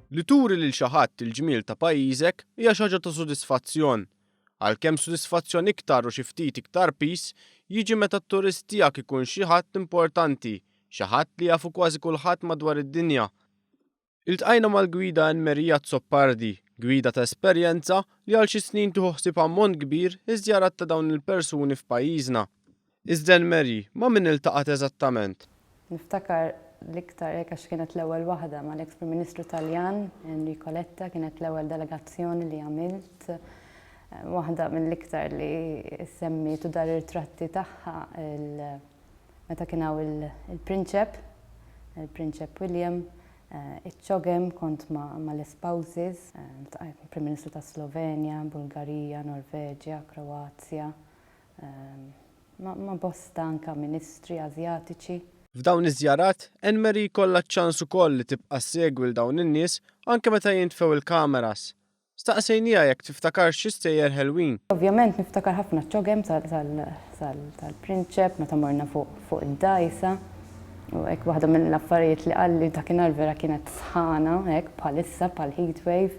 Li turi lil xi ħadd il-ġmiel ta' pajjiżek hija xi ħaġa ta' sodisfazzjon. Għalkemm sodisfazzjon iktar u xi ftit iktar piż jiġi meta t-turist tiegħek ikun xi ħadd importanti, xi ħadd li jafu kważi kulħadd madwar id-dinja. Iltqajna mal-gwida Anne Marie Azzopardi, gwida ta' esperjenza li għal xi snin tieħu ħsieb ammont kbir iż-żjarat ta' dawn il-persuni f'pajjiżna. Iżda Anne Marie, ma' min iltaqgħet eżattament? Niftakar l-iktar hekk għax kienet l-ewwel waħda mal-eks Prim Ministru Taljan, Enrico Letta, kienet l-ewwel delegazzjoni li għamilt. Waħda mill-iktar li semmiet u dar ir-ritratti tagħha meta kien hawn il-Prinċep, il-Prinċep William, iċ-CHOGM kont mal-espouses, iltqajt mal-Prim Ministru tas-Slovenja, Bulgarija, Norveġja, Kroazja, Ma' bosta anke ministri Asjatiċi. F'dawn iż-żjarat, Anne Marie jkollha ċ-ċans ukoll li tibqa' ssegwi 'l dawn in-nies anke meta jintfew il-kameras. Staqsejnieha jekk tiftakarx xi stejjer ħelwin. Ovvjament niftakar ħafna ċ-ċogem tal-prinċep meta morna fuq id-dgħajsa u hekk waħda mill-affarijiet li qalli dakinhar vera kienet sħana hekk bħalissa bħal heat wave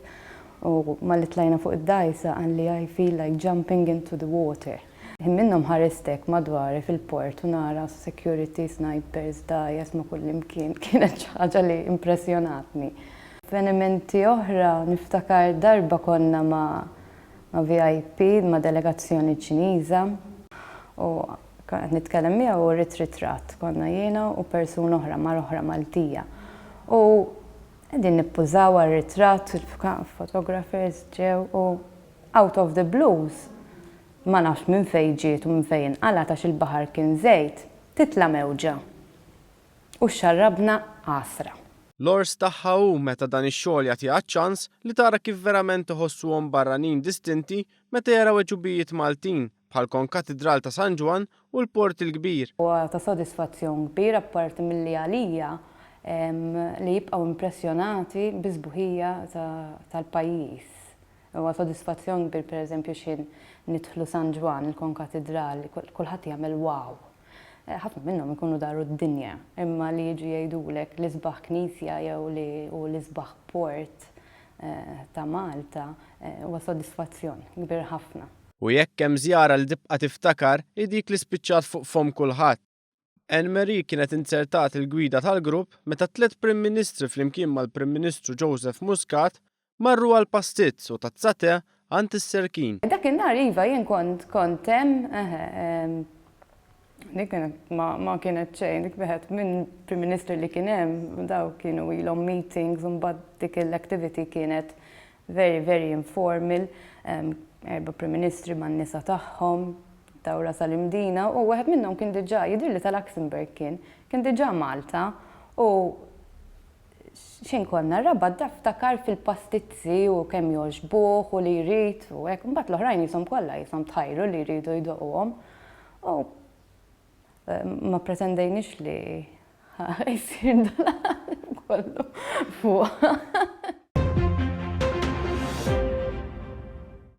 U malli tlajna fuq id-dgħajsa qalli I feel like jumping into the water. Ħin minnhom ħarist hekk madwari fil-port u nara security, snipers, dgħajjes ma' kullimkien. Kienet xi ħaġa li impressjonatni. Avvenimenti oħra, niftakar darba konna ma' ma' VIP, ma' delegazzjoni Ċiniża u kont qed nitkellem miegħu u ridt ritratt. Konna jiena u persuna oħra, mara oħra Maltija. U Qegħdin nippużaw għar-ritratt, il-photographers ġew u out of the blues, ma nafx minn fejn ġiet u minn fejn inqalgħet għax il-baħar kien żejt, titla' mewġa u xxarrabna għasra. L-għors tagħha hu meta dan ix-xogħol jagħtiha ċ-ċans li tara kif verament iħossuhom barranin distinti meta jaraw għeġubijiet Maltin bħall-Konkatidral ta' San Ġwann u l-Port il-Kbir. Huwa ta' sodisfazzjon kbir apparti milli għalija li jibqgħu impressjonati bis-sbuħija tal-pajjiż. Huwa sodisfazzjon kbir pereżempju x'ħin nidħlu San Ġwann, il-Konkatidral, kulħadd jagħmel wow. Ħafna minnhom ikunu daru d-dinja, imma li jiġu jgħidulek l-isbaħ knisja jew li hu l-isbaħ port ta' Malta huwa sodisfazzjon kbir ħafna. U jekk hemm żjara li tibqa' tiftakar hi dik li spiċċat fuq fomm kulħadd. Anne Marie kienet inzertat il-gwida tal-grupp meta t-tlett Prim Ministri flimkien mal-Prim Ministru Joseph Muscat marru għal pastizz u tazza te għand is-Serkin. Dak in-nhar iva jien kont kont hemm, eħe, dik kienet ma ma kienet xejn, dik wieħed minn Prim Ministri li kien hemm, dawk kienu ilhom meetings u mbagħad dik l-activity kienet Very, very informal, erba' Prim Ministri man-nisa tagħhom, dawra sal-Imdina u wieħed minnhom kien diġà, jidhirli ta' Luxembourg kien, kien diġà Malta u x'ħin konna r-Rabat da ftakar fil-pastizzi u kemm jogħġbuh u li jrid u hekk, imbagħad l-oħrajn qishom kollha qishom tħajru li jridu jdoquhom u ma pretendejniex li ħa jsir dan kollu fuqha.